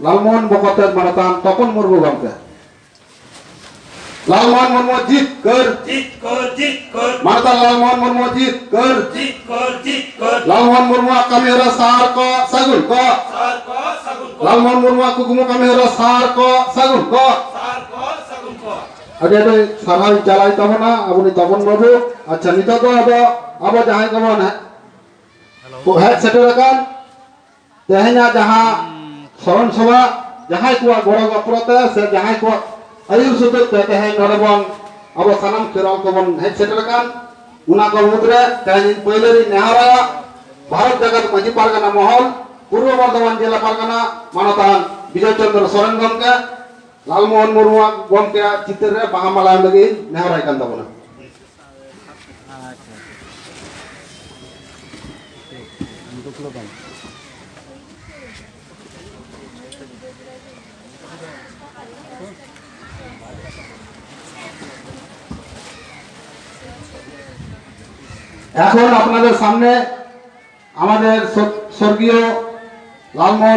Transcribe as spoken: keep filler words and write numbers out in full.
ᱞᱟᱞᱢᱳᱦᱚᱱ ᱵᱚᱠᱚᱛ ᱢᱟᱱᱚᱛᱟᱱ ᱛᱚᱯᱚᱱ ᱢᱩᱨᱢᱩ ᱜᱚᱢᱠᱮ᱾ ᱞᱟᱞᱢᱳᱦᱚᱱ ᱢᱩᱨᱢᱩ ᱡᱤᱛᱠᱟᱹᱨ᱾ ᱡᱤᱛᱠᱟᱹᱨ, ᱡᱤᱛᱠᱟᱹᱨ᱾ ᱢᱟᱱᱚᱛᱟᱱ ᱞᱟᱞᱢᱳᱦᱚᱱ ᱢᱩᱨᱢᱩ ᱡᱤᱛᱠᱟᱹᱨ᱾ ᱡᱤᱛᱠᱟᱹᱨ, ᱡᱤᱛᱠᱟᱹᱨ᱾ ᱞᱟᱞᱢᱳᱦᱚᱱ ᱢᱩᱨᱢᱩᱣᱟᱜ ᱠᱟᱹᱢᱤ ᱦᱚᱨᱟ ᱥᱟᱨ ᱠᱚ, ᱥᱟᱹᱜᱩᱱ ᱠᱚ᱾ ᱥᱟᱨ ᱠᱚ, ᱥᱟᱹᱜᱩᱱ ᱠᱚ᱾ ᱞᱟᱞᱢᱳᱦᱚᱱ ᱢᱩᱨᱢᱩᱣᱟᱜ ᱠᱩᱠᱢᱩ ᱠᱟᱹᱢᱤ ᱦᱚᱨᱟ ᱥᱟᱨ ᱠᱚ, ᱥᱟᱹᱜᱩᱱ ᱠᱚ᱾ ᱥᱟᱨ ᱠᱚ, ᱥᱟᱹᱜᱩᱱ ᱠᱚ᱾ ᱟᱹᱰᱤ ᱟᱹᱰᱤ ᱥᱟᱨᱦᱟᱣ ᱤᱧ ᱪᱟᱞᱟᱭ ᱛᱟᱵᱚᱱᱟ ᱟᱵᱚ ᱱᱤᱛ ᱛᱟᱵᱚᱱ ᱵᱟᱹᱵᱩ᱾ ᱟᱪᱪᱷᱟ, ᱱᱤᱛᱚᱜ ᱫᱚ ᱟᱫᱚ ᱟᱵᱚ ᱡᱟᱦᱟᱸᱭ ᱠᱚᱵᱚᱱ ᱦᱮᱡ ᱥᱮᱴᱮᱨ ᱟᱠᱟᱱ ᱛᱮᱦᱮᱧᱟᱜ ᱡᱟᱦᱟᱸ ᱥᱚᱨᱚᱱ ᱥᱚᱵᱷᱟ, ᱡᱟᱦᱟᱸᱭ ᱠᱚᱣᱟᱜ ᱜᱚᱲᱚ ᱜᱚᱯᱚᱲᱚ ᱛᱮ ᱥᱮ ᱡᱟᱦᱟᱸᱭ ᱠᱚᱣᱟᱜ ᱟᱹᱭᱩᱨ ᱥᱩᱛᱩᱜ ᱛᱮ ᱛᱮᱦᱮᱧ ᱱᱚᱰᱮ ᱵᱚᱱ ᱟᱵᱚ ᱥᱟᱱᱟᱢ ᱠᱷᱮᱨᱣᱟᱞ ᱠᱚᱵᱚᱱ ᱦᱮᱡ ᱥᱮᱴᱮᱨ ᱟᱠᱟᱱ, ᱚᱱᱟ ᱠᱚ ᱢᱩᱫᱽᱨᱮ ᱛᱮᱦᱮᱧ ᱤᱧ ᱯᱳᱭᱞᱳ ᱨᱤᱧ ᱱᱮᱦᱚᱨᱟᱭᱟ ᱵᱷᱟᱨᱚᱛ ᱡᱟᱠᱟᱛ ᱢᱟᱹᱡᱷᱤ ᱯᱟᱨᱜᱟᱱᱟ ᱢᱚᱦᱚᱞ, ᱯᱩᱨᱵᱚ ᱵᱚᱨᱫᱷᱚᱢᱟᱱ ᱡᱮᱞᱟ ᱯᱟᱨᱜᱟᱱᱟ ᱢᱟᱱᱚᱛᱟᱱ ᱵᱤᱡᱚᱭ ᱪᱚᱱᱫᱨᱚ ᱥᱚᱨᱮᱱ ᱜᱚᱢᱠᱮ, ᱞᱟᱞᱢᱳᱦᱚᱱ ᱢᱩᱨᱢᱩᱣᱟᱜ ᱜᱚᱢᱠᱮᱭᱟᱜ ᱪᱤᱛᱟᱹᱨ ᱨᱮ ᱵᱟᱦᱟ ᱢᱟᱞᱟ ᱮᱢ ᱞᱟᱹᱜᱤᱫ ᱤᱧ ᱱᱮᱦᱚᱨᱟᱭ ᱠᱟᱱ ᱛᱟᱵᱚᱱᱟ᱾ এখন আপনাদের সামনে আমাদের স্বর্গীয় লালমোহন